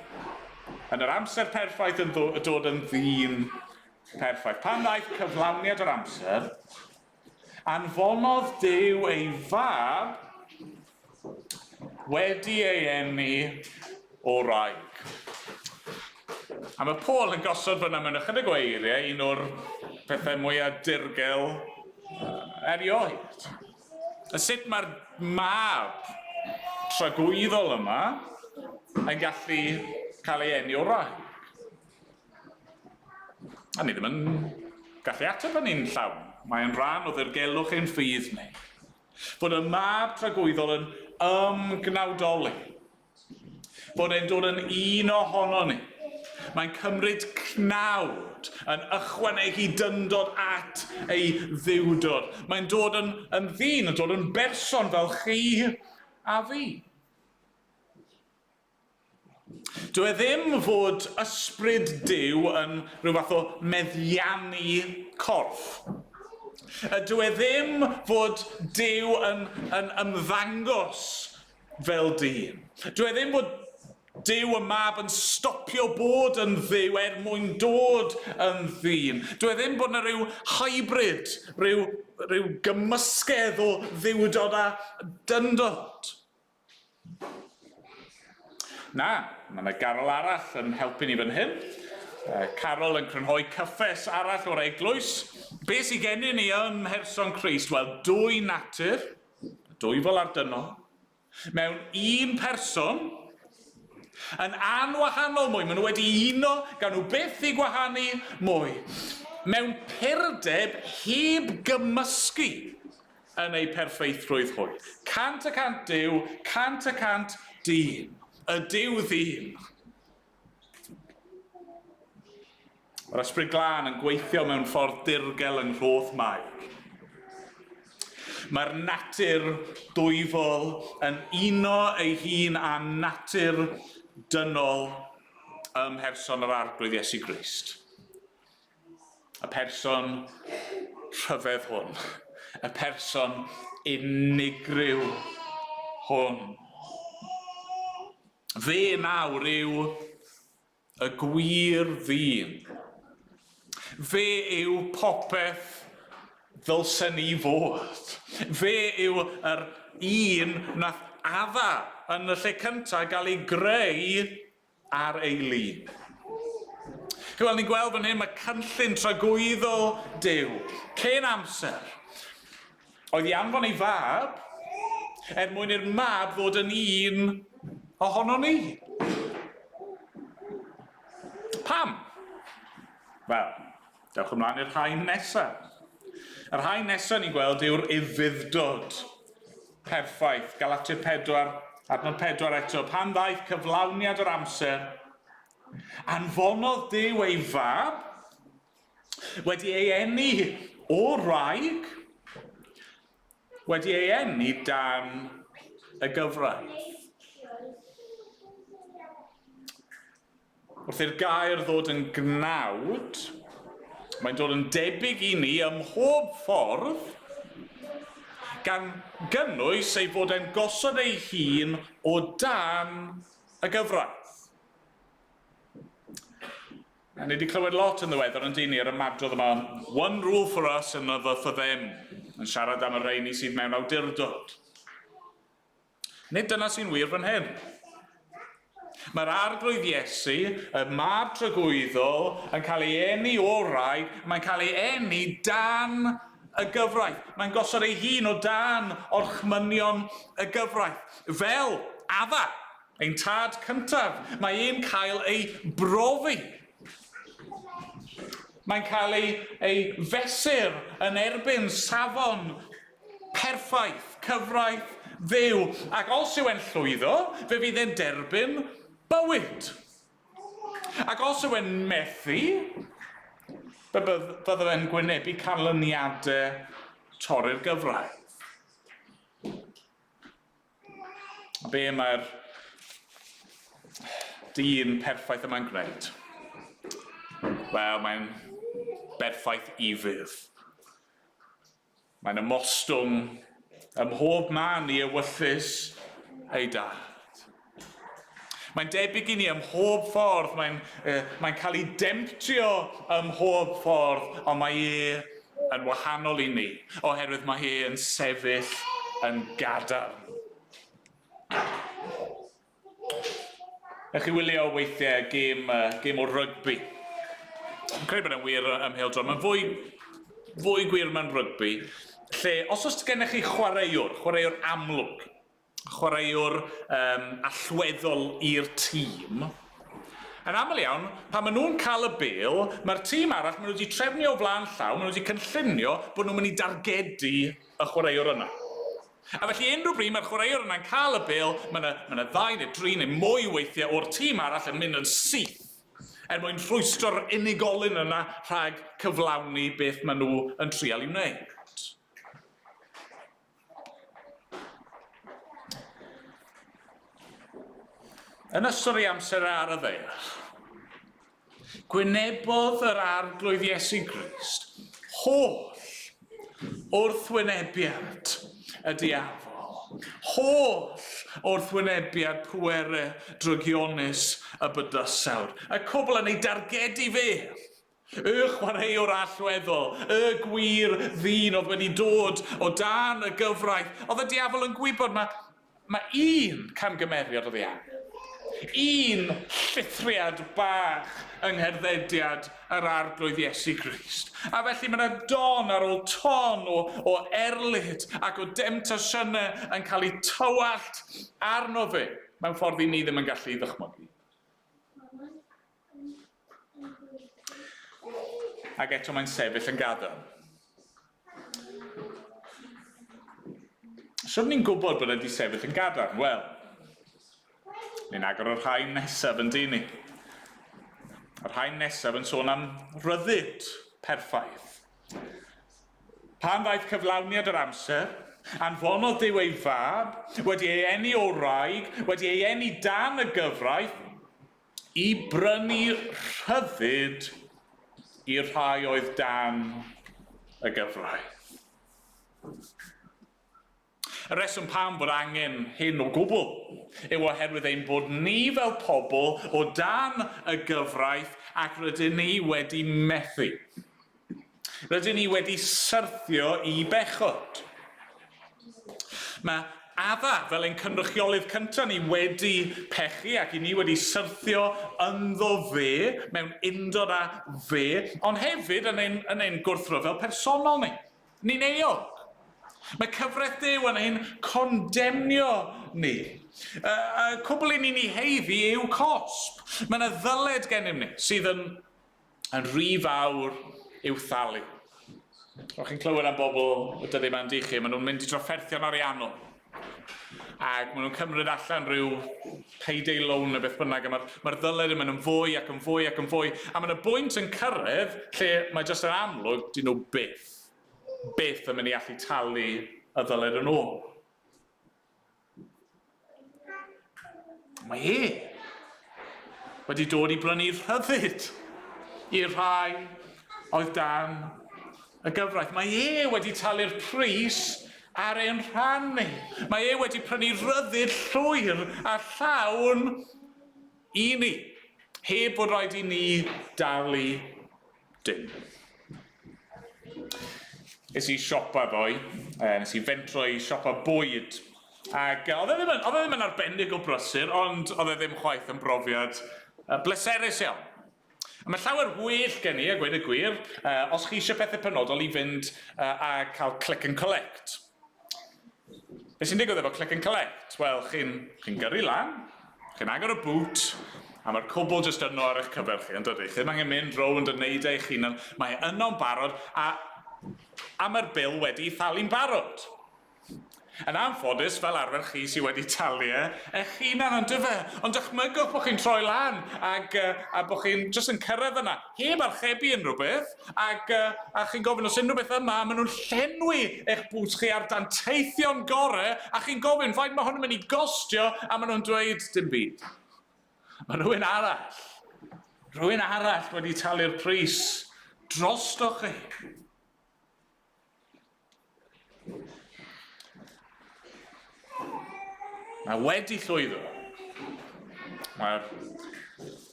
yn yr amser perffaith yn dod yn ddyn perffaith. Pan ddaeth cyflawniad yr amser, anfonodd Duw ei fab wedi ei eni o wraig. A mae Paul yn gosod fyna mewn ychydig o eiriau un o'r pethau mwyaf dirgel erioed. A sut mae'r mab tragwyddol yma yn gallu cael ei eni o wraig? A ni ddim yn gallu ateb hynny'n llawn. Mae'n rhan o ddirgelwch ein ffydd ni. Fod y mab tragwyddol yn ymgnawdoli. Fod e'n dod yn un ohono ni. Mae'n cymryd cnawd, yn ychwanegu dyndod at ei dduwdod. Mae'n dod yn, yn ddyn, yn dod yn berson fel chi a fi. Dyw e ddim fod ysbryd Duw yn rhyw fath o meddiannu corff. Dyw e ddim fod Duw yn, yn ymddangos fel dyn. Dyw e ddim fod Duw y Mab yn stopio bod yn Dduw er mwyn dod yn ddyn. Dyw e ddim bod yna rhyw hybrid, rhyw, rhyw gymysgedd o dduwdod a dyndod. Na, mae yna garol arall yn helpu ni fan hyn. Carol yn crynhoi cyffes arall o'r eglwys. Be sydd gennym ni ym mherson Crist? Wel, dwy natur, dwyfol a'r dynol, mewn un person, yn anwahanol mwy. Maen nhw wedi uno, gan nhw byth i gwahanu mwy. Mewn purdeb heb gymysgu yn eu perffeithrwydd hwy. 100% Duw, 100% dyn. Y Duw ddyn. Mae'r Ysbryd Glân yn gweithio mewn ffordd dirgel yng nghroth Mair. Mae'r natur dwyfol yn uno ei hun â natur dynol ym mherson yr Arglwydd Iesu Grist. Y person rhyfedd hwn. Y person unigryw hwn. Fe nawr yw y gwir ddyn. Fe yw popeth ddylsen ni fod. Fe yw yr un nath Adda yn y lle cyntaf gael ei greu ar ei lun. Wel, ni'n gweld fan hyn, mae cynllun tragwyddol Duw, cyn amser, oedd i anfon ei fab er mwyn i'r mab ddod yn un ohono ni. Pam? Wel, dewch ymlaen i'r rhain nesaf. Y rhain nesaf ni'n gweld yw'r ufudd-dod. Perffaith. Galatia 4, adnod 4 eto. Pan ddaeth cyflawniad yr amser, anfonodd Duw ei fab, wedi ei eni o wraig, wedi ei eni dan y gyfraith. Wrth i'r gair ddod yn gnawd, mae'n dod yn debyg i ni ym mhob ffordd, gan gynnwys ei fod e'n gosod ei hun o dan y gyfraith. A ni wedi clywed lot yn ddiweddar yn dyn ni ar ymadrodd yma, one rule for us, another for them, yn siarad am y rheini sydd mewn awdurdod. Nid dyna sy'n wir fan hyn. Mae'r Arglwydd Iesu, y mab tragwyddol, yn cael ei eni o wraig, mae'n cael ei eni dan y gyfraith. Mae'n gosod ei hun o dan orchmynion y gyfraith. Fel Adda, ein tad cyntaf, mae e'n cael ei brofi. Mae'n cael ei, ei fesur yn erbyn safon perffaith, cyfraith Dduw, ac os yw e'n llwyddo, fe fydd e'n derbyn bywyd. Ac os yw e'n methu, fe bydde fe'n gwynebu canlyniadau torri'r gyfraith. A be mae'r dyn perffaith yma'n gwneud? Wel, mae'n berffaith ufudd. Mae'n ymostwng ym mhob man i ewyllys ei dad. Mae'n debyg i ni ym mhob ffordd, mae'n mae cael ei demtio ym mhob ffordd, ond mae e yn wahanol i ni, oherwydd mae e yn sefyll yn gadarn. Ewch chi wylio weithiau gêm, gêm o rygbi. Yn credu bod e'n wir ym mhêl-droed. Mae'n fwy, fwy gwir mewn rygbi, lle os oes gennych chi chwaraewr, chwaraewr amlwg, chwaraewr um, allweddol i'r tîm, yn aml iawn, pan maen nhw'n cael y bêl, mae'r tîm arall, maen nhw wedi trefnu o flaen llaw, maen nhw wedi cynllunio bod nhw'n mynd i dargedu y chwaraewr yna. A felly unrhyw bryd mae'r chwaraewr yna'n cael y bêl, mae yna, mae yna ddau neu dri neu mwy weithiau o'r tîm arall yn mynd yn syth er mwyn rhwystro'r unigolyn yna rhag cyflawni beth maen nhw yn trial i wneud. Yn ystod ei amser ar y ddaear, Gwynebodd yr Arglwydd Iesu Grist holl wrthwynebiad y diafol, holl wrthwynebiad pwerau drygionus y bydysawd, y cwbl yn ei dargedu fe, y chwaraewr allweddol, y gwir ddyn oedd wedi dod o dan y gyfraith. Oedd y diafol yn gwybod mae Mae un camgymeriad oddi angen. Un llithriad bach yng ngherddediad yr Arglwydd Iesu Grist. A felly mae yna don ar ôl ton o, o erlid ac o demtasiynau yn cael eu tywallt arno fe mewn ffordd i ni ddim yn gallu ei ddychmygu. Ac eto mae'n sefyll yn gadarn. Sut ni'n gwybod bod e wedi sefyll yn gadarn? Wel, ni'n agor y rhain nesaf yn dyn ni. Y rhain nesaf yn sôn am ryddid perffaith. Pan ddaeth cyflawniad yr amser, anfonodd Duw ei fab, wedi ei eni o wraig, wedi ei eni dan y gyfraith, i brynu rhyddid i'r rhai oedd dan y gyfraith. Y rheswm pam bod angen hyn o gwbl yw oherwydd ein bod ni fel pobl o dan y gyfraith ac rydyn ni wedi methu. Rydyn ni wedi syrthio i bechod. Mae Adda, fel ein cynrychiolydd cyntaf ni, wedi pechu ac i ni wedi syrthio ynddo fe, mewn undod â fe, ond hefyd yn ein, yn ein gwrthryfel personol ni. Ni'n euog. Mae cyfraith Duw yn ein condemnio ni. Y, y cwbl i ni'n ei heiddi yw cosb. Mae yna ddyled gennym ni sydd yn Yn rhy fawr i'w thalu. O'ch chi'n clywed am bobl y dyddiau yma yn chi, maen nhw'n mynd i drafferthion ariannol. Ac maen nhw'n cymryd allan rhyw payday loan neu beth bynnag, a mae'r mae ddyled yn mynd yn fwy ac yn fwy ac yn fwy. A mae'n y bwynt yn cyrraedd lle mae jyst yn amlwg, dyn nhw byth, byth yn mynd i allu talu y ddyled yn ôl. Mae e wedi dod i brynu rhyddid i'r rhai oedd dan y gyfraith. Mae e wedi talu'r pris ar ein rhan ni. Mae e wedi prynu rhyddid llwyr a llawn i ni, heb fod rhaid i ni dalu dim. Es i siopa ddoe, nes i fentro i siopa bwyd. Ac oedd e ddim yn, oedd e ddim yn arbennig o brysur, ond oedd e ddim chwaith yn brofiad bleserus iawn. A mae llawer well gen i, a gweud y gwir, os chi eisiau pethau penodol i fynd a cael click and collect. Be sy'n digwydd efo click and collect? Wel, chi'n chi gyrru lan, chi'n agor y boot, a mae'r cwbl jyst yno ar eich cyfer chi, yn dydy? Chi ddim angen mynd rownd yn neud eich hunan, mae e yno'n barod, a, a mae'r bil wedi thalu'n barod. Yn anffodus, fel arfer chi sydd wedi talu e eich hunan, ond dyfe? Ond dychmygwch bod chi'n troi lan ac, a bod chi'n jyst yn cyrraedd yna, heb archebu unrhyw beth, ac, a chi'n gofyn os unrhyw beth yma, a maen nhw'n llenwi eich bŵt chi ar danteithion gore, a chi'n gofyn faint mae hwn yn mynd i gostio, a maen nhw'n dweud dim byd. Mae rhywun arall, rhywun arall wedi talu'r pris drostoch chi. Mae wedi llwyddo. Mae'r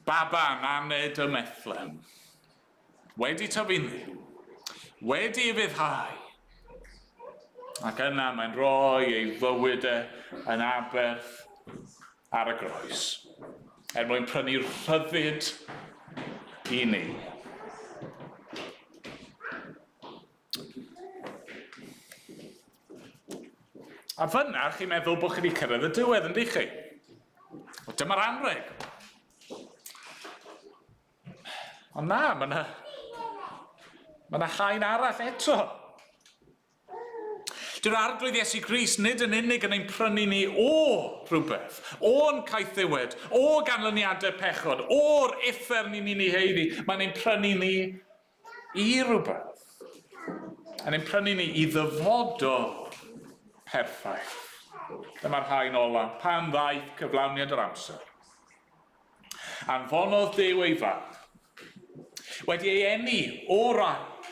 baban aned ym Methlehem wedi tyfu'n ddi, wedi ufuddhau, ac yna mae'n rhoi ei fywyd e yn aberth ar y groes, er mwyn prynu rhyddid i ni. A fyna, chi'n meddwl bod chi wedi cyrraedd y diwedd, yn chi? Wel, dyma'r anreg. Ond na, mae yna mae yna haen arall eto. Dyw'r Arglwydd Iesu Grist nid yn unig yn ein prynu ni o rhywbeth, o'n caethiwed, o ganlyniadau pechod, o'r uffern i ni'n ei haeddu, mae'n ein prynu ni i rywbeth. Yn ein prynu ni i ddyfodol perffaith. Dyma'r haen ola, pan ddaeth cyflawniad yr amser. Anfonodd Duw ei fab, wedi ei eni o raig,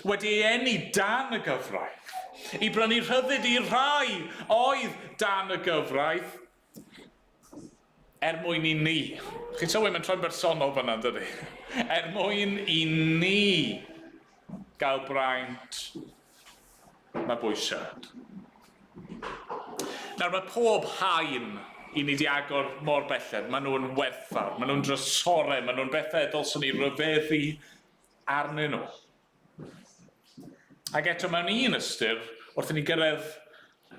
wedi ei eni dan y gyfraith, i brynu rhyddid i'r rhai oedd dan y gyfraith, er mwyn i ni. Chi'n sylwi, mae'n troi'n bersonol fyna, yn dydy? Er mwyn i ni gael braint mabwysiad. Nawr mae pob haen i ni di agor mor belled, maen nhw'n werthfawr, maen nhw'n drysorau, maen nhw'n bethau dylswn ni ryfeddu arnyn nhw. Ac eto mewn un ystyr, wrth i ni gyrraedd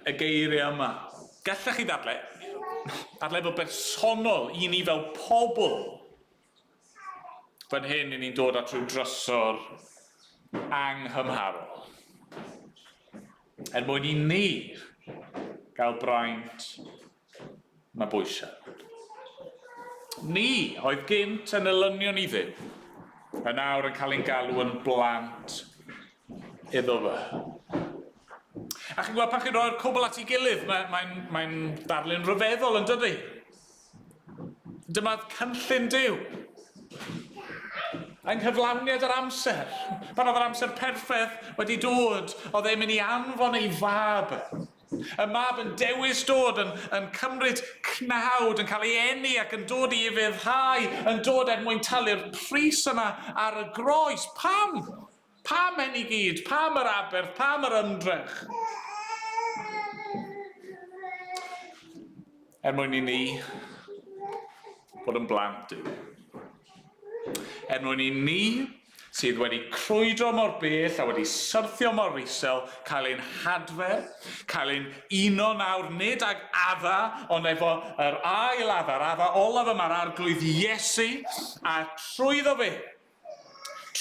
y geiriau yma, gallech chi ddadlau, ar lefel bersonol, i ni fel pobl, Fan hyn, i ni'n dod at rhyw drysor anghymharol. Er mwyn i ni gael braint mabwysiad. Ni oedd gynt yn elynion i Dduw, yn awr yn cael ein galw yn blant iddo fe. A chi'n gweld pan chi'n rhoi'r cwbl at ei gilydd, mae'n mae, mae darlun rhyfeddol yn dydy? Dyma cynllun Duw. Yng nghyflawniad yr amser, pan oedd yr amser perffaith wedi dod, oedd e'n mynd i anfon ei fab. Y mab yn dewis dod, yn, yn cymryd cnawd, yn cael ei eni ac yn dod i ufuddhau, yn dod er mwyn talu'r pris yna ar y groes. Pam? Pam hyn i gyd? Pam yr aberth? Pam yr ymdrech? Er mwyn i ni fod yn blant Duw. Er mwyn i ni sydd wedi crwydro mor bell a wedi syrthio mor isel, cael ein hadfer, cael ein uno nawr nid ag Adda, ond efo yr ail Adda, yr Adda olaf yma'r Arglwydd Iesu, a trwyddo fe,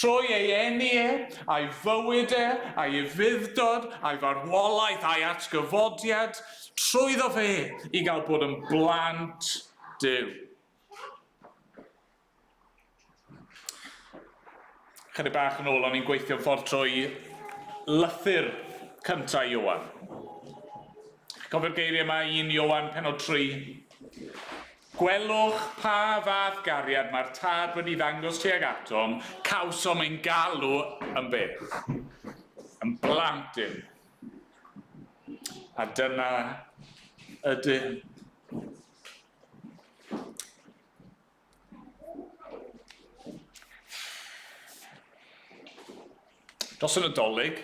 Trwy ei eni e, a'i fywyd e, a'i ufudd-dod, a'i farwolaeth, a'i atgyfodiad, trwyddo fe i gael bod yn blant Duw. Chydig bach yn ôl, o'n i'n gweithio'n ffordd trwy lythyr cyntaf Ioan. Chi'n cofio'r geiriau yma, 1 Ioan penod 3? Gwelwch pa fath gariad mae'r Tad wedi ddangos tuag atom, cawsom ein galw yn beth? Yn blant Duw. A dyna ydym. Dros y Nadolig,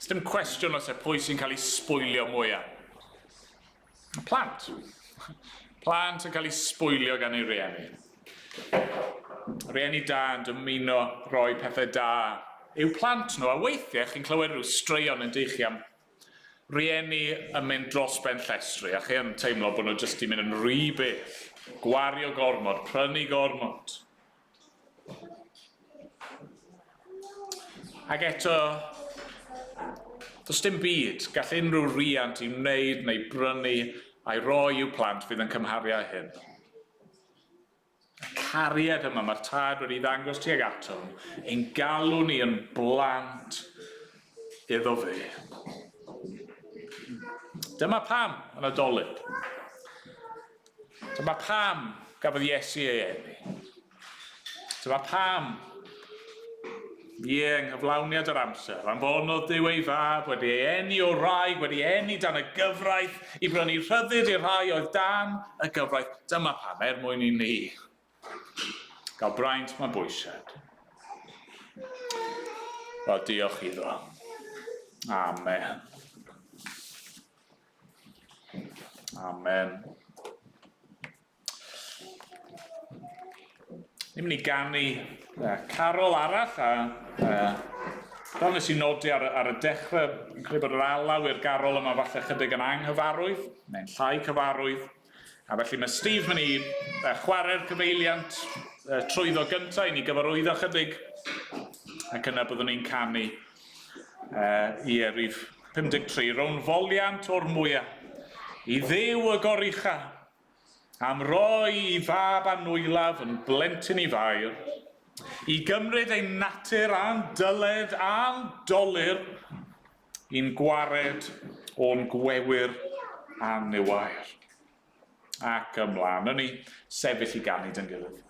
dim cwestiwn os e pwy sy'n cael ei sbwylio mwyaf. Plant. Plant yn cael ei sbwylio gan eu rhieni. Rhieni da yn dymuno rhoi pethau da i'w plant nhw, a weithiau chi'n clywed rhyw straeon yn dych chi am Rhieni yn mynd dros ben llestri, a chi yn teimlo bod nhw jyst 'di mynd yn rhy bell, gwario gormod, prynu gormod. Ac eto, does dim byd gall unrhyw riant i wneud neu brynu a'i roi i'w plant fydd yn cymharu â hyn. Y cariad yma mae'r Tad wedi ddangos tuag atom, ein galw ni yn blant iddo fe. Dyma pam y Nadolig. Dyma pam gafodd Iesu ei eni. Dyma pam, ie, yng nghyflawniad yr amser, anfonodd Duw ei fab, wedi ei eni o wraig, wedi eni dan y gyfraith, i brynu rhyddid i'r rhai oedd dan y gyfraith. Dyma pam, er mwyn i ni gael braint mabwysiad. Wel, diolch iddo. Amen. Amen. Ni'n mynd i ganu carol arall a fel nes i nodi ar, ar y dechrau, yn credu bod yr alaw i'r garol yma falle chydig yn anghyfarwydd, neu'n llai cyfarwydd. A felly mae Steve mynd i chwarae'r cyfeiliant trwyddo gyntaf i ni gyfarwyddo chydig, ac yna byddwn ni'n canu i rif 53, rown foliant o'r mwyaf, i Dduw y gorucha, Am roi i fab anwylaf yn blentyn i Fair, i gymryd ein natur a'n dyled a'n dolur, i'n gwared o'n gwewyr a'n niwair. Ac ymlaen, yn ni sefyll i ganu dy'n gilydd.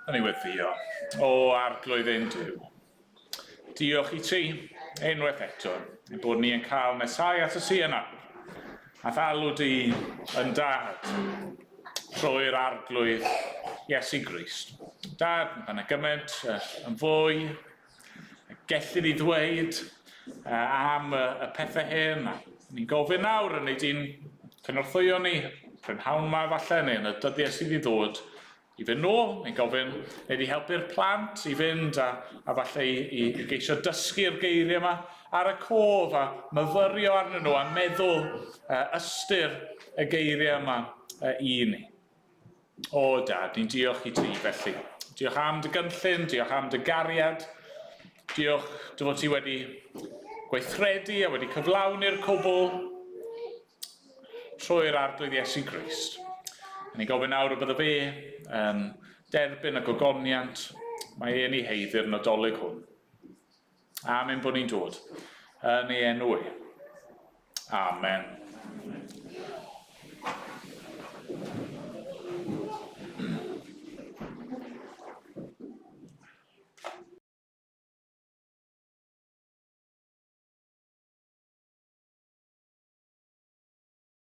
Yn ei weddio, o Arglwydd ein Duw, diolch i ti, unwaith eto, ein bod ni yn cael nesau at y ti yna, a alw di yn dad trwy'r Arglwydd Iesu Grist. Dad, mae yna gymaint yn fwy, gellir i ddweud am y pethau hyn. Ni'n gofyn nawr yn ei di'n cynorthwyo ni, prynhawn ma falle, neu yn y dyddiau sydd i ddod, i fynd nôl, ni'n gofyn, neu i helpu'r plant i fynd a falle i geisio dysgu'r geiriau yma ar y cof a myfyrio arnyn nhw a meddwl ystyr y geiriau yma i ni. O Dad, ni'n diolch i ti felly. Diolch am dy gynllun, diolch am dy gariad, diolch dy fod ti wedi gweithredu a wedi cyflawni'r cwbl trwy'r Arglwydd Iesu Grist. A ni'n gofyn nawr y bydde fe yn derbyn y gogoniant mae e'n ei heiddi'r Nadolig hwn. Amen bod ni'n dod yn ei enw e. Amen.